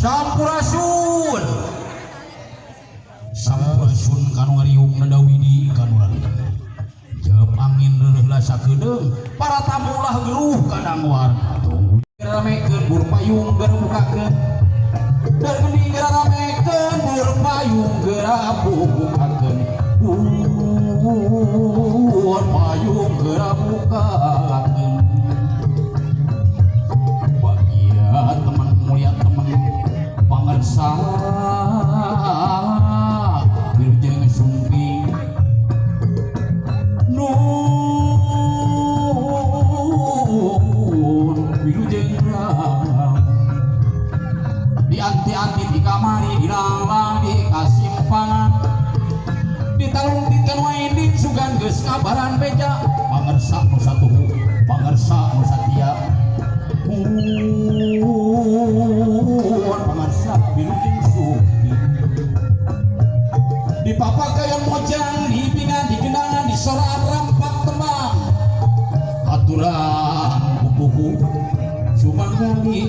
Sampurasun. Sampurasun kanu ngariung nandawidi kanu lalih. Jep angin reuleuh sakedeung, para tamu lah geruh kadang warga. Tunggu ramekeun bur payung geura bukakeun. Dan geuning ramekeun bur payung geura bukakeun. Bur payung geura bukakeun. Bagia teman mulia teman pangersa wilujeng sumping nun wilujeng ram di anti-anti di kamari di langlang di kasimpangan ditalungtitkeun wae di sugan geus ngabaran beja pangersa nu satuhu pangersa nu satia pangersa wilujeng sumping di papakayan mojang di bingan di genangan di soraan rampak tembang aturan pupuhu sumanggali.